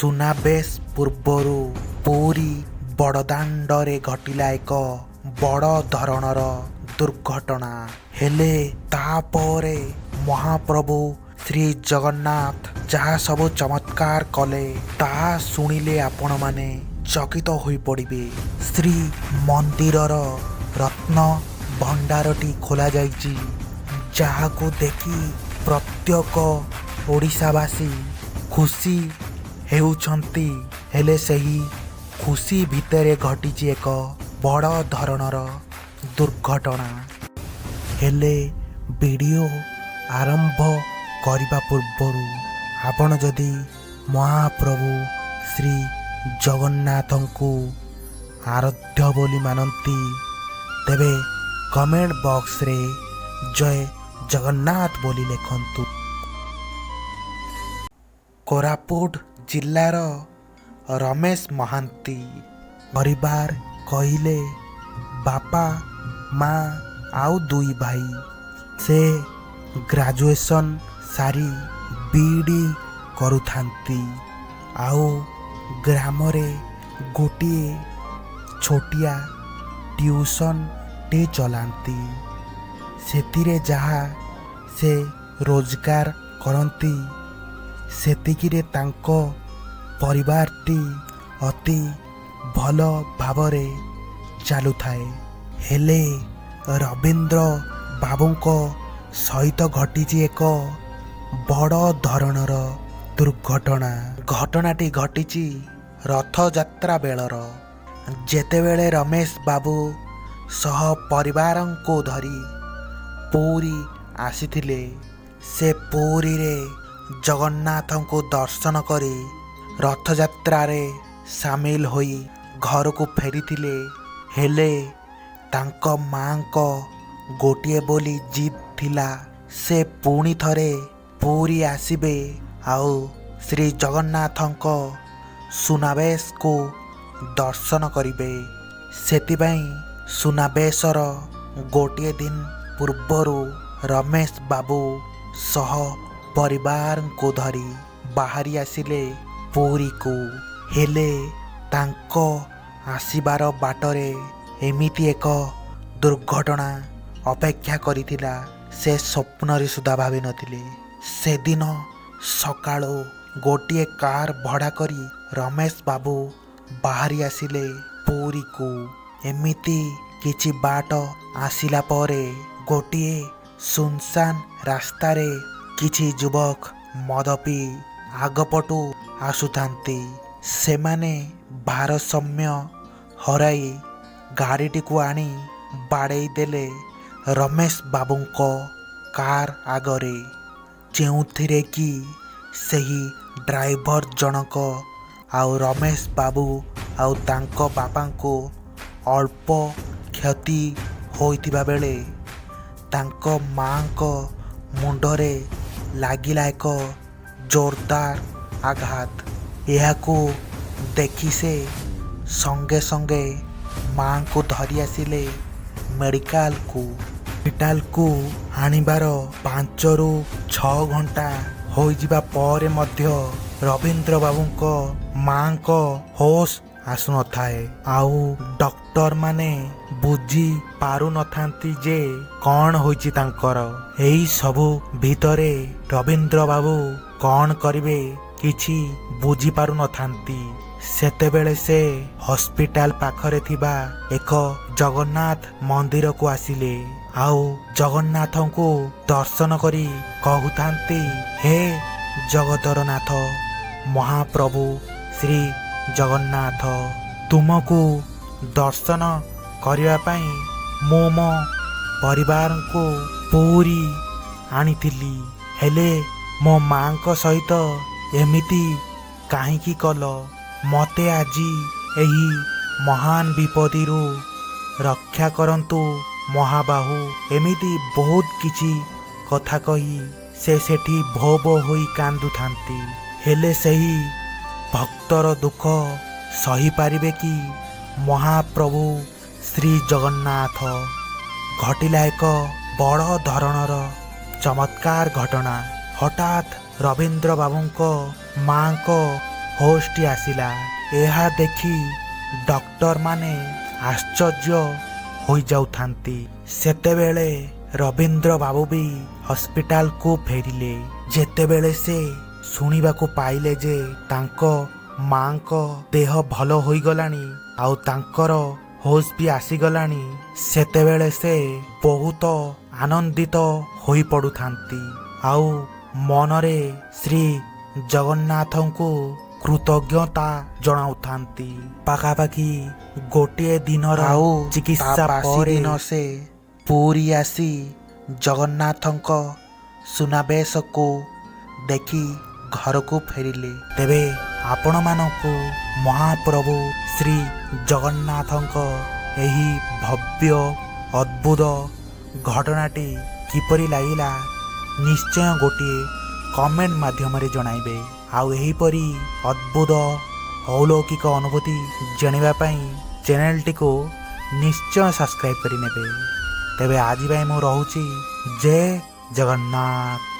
ସୁନାବେଶ ପୂର୍ବରୁ ପୁରୀ ବଡ଼ଦାଣ୍ଡରେ ଘଟିଲା ଏକ ବଡ଼ ଧରଣର ଦୁର୍ଘଟଣା। ହେଲେ ତାପରେ ମହାପ୍ରଭୁ ଶ୍ରୀ ଜଗନ୍ନାଥ ଯାହା ସବୁ ଚମତ୍କାର କଲେ, ତାହା ଶୁଣିଲେ ଆପଣମାନେ ଚକିତ ହୋଇପଡ଼ିବେ। ଶ୍ରୀ ମନ୍ଦିରର ରତ୍ନ ଭଣ୍ଡାରଟି ଖୋଲାଯାଇଛି, ଯାହାକୁ ଦେଖି ପ୍ରତ୍ୟେକ ଓଡ଼ିଶାବାସୀ ଖୁସି ହେଉଛନ୍ତି। ହେଲେ ସେହି ଖୁସି ଭିତରେ ଘଟିଛି ଏକ ବଡ଼ ଧରଣର ଦୁର୍ଘଟଣା। ହେଲେ ଭିଡ଼ିଓ ଆରମ୍ଭ କରିବା ପୂର୍ବରୁ ଆପଣ ଯଦି ମହାପ୍ରଭୁ ଶ୍ରୀ ଜଗନ୍ନାଥଙ୍କୁ ଆରାଧ୍ୟ ବୋଲି ମାନନ୍ତି, ତେବେ କମେଣ୍ଟ ବକ୍ସରେ ଜୟ ଜଗନ୍ନାଥ ବୋଲି ଲେଖନ୍ତୁ। କୋରାପୁଟ ଜିଲ୍ଲାର ରମେଶ ମହାନ୍ତି ପରିବାର କହିଲେ ବାପା, ମା ଆଉ ଦୁଇ ଭାଇ। ସେ ଗ୍ରାଜୁଏସନ୍ ସାରି ବିଇଡ଼ି କରୁଥାନ୍ତି ଆଉ ଗ୍ରାମରେ ଗୋଟିଏ ଛୋଟିଆ ଟ୍ୟୁସନ୍ଟେ ଚଲାନ୍ତି। ସେଥିରେ ଯାହା ସେ ରୋଜଗାର କରନ୍ତି, ସେତିକିରେ ତାଙ୍କ ପରିବାରଟି ଅତି ଭଲ ଭାବରେ ଚାଲୁଥାଏ। ହେଲେ ରବୀନ୍ଦ୍ର ବାବୁଙ୍କ ସହିତ ଘଟିଛି ଏକ ବଡ଼ ଧରଣର ଦୁର୍ଘଟଣା। ଘଟଣାଟି ଘଟିଛି ରଥଯାତ୍ରା ବେଳର, ଯେତେବେଳେ ରମେଶ ବାବୁ ସହ ପରିବାରଙ୍କୁ ଧରି ପୁରୀ ଆସିଥିଲେ। ସେ ପୁରୀରେ ଜଗନ୍ନାଥଙ୍କୁ ଦର୍ଶନ କରି ରଥଯାତ୍ରାରେ ସାମିଲ ହୋଇ ଘରକୁ ଫେରିଥିଲେ। ହେଲେ ତାଙ୍କ ମାଙ୍କ ଗୋଟିଏ ବୋଲି ଜିଦ୍ ଥିଲା, ସେ ପୁଣି ଥରେ ପୁରୀ ଆସିବେ ଆଉ ଶ୍ରୀ ଜଗନ୍ନାଥଙ୍କ ସୁନାବେଶକୁ ଦର୍ଶନ କରିବେ। ସେଥିପାଇଁ ସୁନାବେଶର ଗୋଟିଏ ଦିନ ପୂର୍ବରୁ ରମେଶ ବାବୁ ସହ ପରିବାରଙ୍କୁ ଧରି ବାହାରି ଆସିଲେ ପୁରୀକୁ। ହେଲେ ତାଙ୍କ ଆସିବାର ବାଟରେ ଏମିତି ଏକ ଦୁର୍ଘଟଣା ଅପେକ୍ଷା କରିଥିଲା, ସେ ସ୍ୱପ୍ନରେ ସୁଦ୍ଧା ଭାବିନଥିଲେ। ସେଦିନ ସକାଳୁ ଗୋଟିଏ କାର୍ ଭଡ଼ା କରି ରମେଶ ବାବୁ ବାହାରି ଆସିଲେ ପୁରୀକୁ। ଏମିତି କିଛି ବାଟ ଆସିଲା ପରେ ଗୋଟିଏ ସୁନସାନ ରାସ୍ତାରେ କିଛି ଯୁବକ ମଦ ପିଇ ଆଗପଟୁ ଆସୁଥାନ୍ତି। ସେମାନେ ଭାରସାମ୍ୟ ହରାଇ ଗାଡ଼ିଟିକୁ ଆଣି ବାଡ଼େଇ ଦେଲେ ରମେଶ ବାବୁଙ୍କ କାର୍ ଆଗରେ, ଯେଉଁଥିରେ କି ସେହି ଡ୍ରାଇଭର ଜଣକ ଆଉ ରମେଶ ବାବୁ ଆଉ ତାଙ୍କ ବାପାଙ୍କୁ ଅଳ୍ପ କ୍ଷତି ହୋଇଥିବା ବେଳେ ତାଙ୍କ ମାଙ୍କ ମୁଣ୍ଡରେ ଲାଗିଲା ଏକ ଜୋରଦାର ଆଘାତ। ଏହାକୁ ଦେଖି ସେ ସଙ୍ଗେ ସଙ୍ଗେ ମାଙ୍କୁ ଧରି ଆସିଲେ ମେଡ଼ିକାଲକୁ। ହସ୍ପିଟାଲକୁ ଆଣିବାର 5ରୁ 6 ଘଣ୍ଟା ହୋଇଯିବା ପରେ ମଧ୍ୟ ରବୀନ୍ଦ୍ର ବାବୁଙ୍କ ମାଙ୍କ ହୋସ୍ ଆସୁନଥାଏ ଆଉ ଡକ୍ଟରମାନେ ବୁଝି ପାରୁନଥାନ୍ତି ଯେ କ'ଣ ହୋଇଛି ତାଙ୍କର। ଏହି ସବୁ ଭିତରେ ରବୀନ୍ଦ୍ର ବାବୁ କ'ଣ କରିବେ କିଛି ବୁଝିପାରୁନଥାନ୍ତି। ସେତେବେଳେ ସେ ହସ୍ପିଟାଲ ପାଖରେ ଥିବା ଏକ ଜଗନ୍ନାଥ ମନ୍ଦିରକୁ ଆସିଲେ ଆଉ ଜଗନ୍ନାଥଙ୍କୁ ଦର୍ଶନ କରି କହୁଥାନ୍ତି, ହେ ଜଗତର ନାଥ ମହାପ୍ରଭୁ ଶ୍ରୀ ଜଗନ୍ନାଥ, ତୁମକୁ ଦର୍ଶନ କରିବା ପାଇଁ ମୁଁ ମୋ ପରିବାରଙ୍କୁ ପୁରୀ ଆଣିଥିଲି। ହେଲେ ମୋ ମାଙ୍କ ସହିତ ଏମିତି କାହିଁକି କଲ? ମୋତେ ଆଜି ଏହି ମହାନ ବିପତ୍ତିରୁ ରକ୍ଷା କରନ୍ତୁ ମହାବାହୁ। ଏମିତି ବହୁତ କିଛି କଥା କହି ସେ ସେଠି ଭୋ ଭୋ ହୋଇ କାନ୍ଦୁଥାନ୍ତି। ହେଲେ ସେହି ଭକ୍ତର ଦୁଃଖ ସହିପାରିବେ କି ମହାପ୍ରଭୁ ଶ୍ରୀ ଜଗନ୍ନାଥ? ଘଟିଲା ଏକ ବଡ଼ ଧରଣର ଚମତ୍କାର ଘଟଣା। ହଠାତ୍ ରବୀନ୍ଦ୍ର ବାବୁଙ୍କ ମାଙ୍କ ହୋସ୍ଟି ଆସିଲା। ଏହା ଦେଖି ଡକ୍ଟରମାନେ ଆଶ୍ଚର୍ଯ୍ୟ ହୋଇଯାଉଥାନ୍ତି। ସେତେବେଳେ ରବୀନ୍ଦ୍ର ବାବୁ ବି ହସ୍ପିଟାଲକୁ ଫେରିଲେ। ଯେତେବେଳେ ସେ ଶୁଣିବାକୁ ପାଇଲେ ଯେ ତାଙ୍କ ମାଙ୍କ ଦେହ ଭଲ ହୋଇଗଲାଣି ଆଉ ତାଙ୍କର ହୋସ୍ ବି ଆସିଗଲାଣି, ସେତେବେଳେ ସେ ବହୁତ ଆନନ୍ଦିତ ହୋଇପଡ଼ୁଥାନ୍ତି ଆଉ ମନରେ ଶ୍ରୀ ଜଗନ୍ନାଥଙ୍କୁ କୃତଜ୍ଞତା ଜଣାଉଥାନ୍ତି। ପାଖାପାଖି ଗୋଟିଏ ଦିନର ଆଉ ଚିକିତ୍ସା ତା ବାସି ପରେ ଦିନ ସେ ପୁରୀ ଆସି ଜଗନ୍ନାଥଙ୍କ ସୁନାବେଶକୁ ଦେଖି ଘରକୁ ଫେରିଲେ। ତେବେ ଆପଣମାନଙ୍କୁ ମହାପ୍ରଭୁ ଶ୍ରୀ ଜଗନ୍ନାଥଙ୍କ ଏହି ଭବ୍ୟ ଅଦ୍ଭୁତ ଘଟଣାଟି କିପରି ଲାଗିଲା, ନିଶ୍ଚୟ ଗୋଟିଏ କମେଣ୍ଟ ମାଧ୍ୟମରେ ଜଣାଇବେ। ଆଉ ଏହିପରି ଅଦ୍ଭୁତ ଅଲୌକିକ ଅନୁଭୂତି ଜାଣିବା ପାଇଁ ଚ୍ୟାନେଲଟିକୁ ନିଶ୍ଚୟ ସବସ୍କ୍ରାଇବ୍ କରିନେବେ। ତେବେ ଆଜି ପାଇଁ ମୁଁ ରହୁଛି। ଜୟ ଜଗନ୍ନାଥ।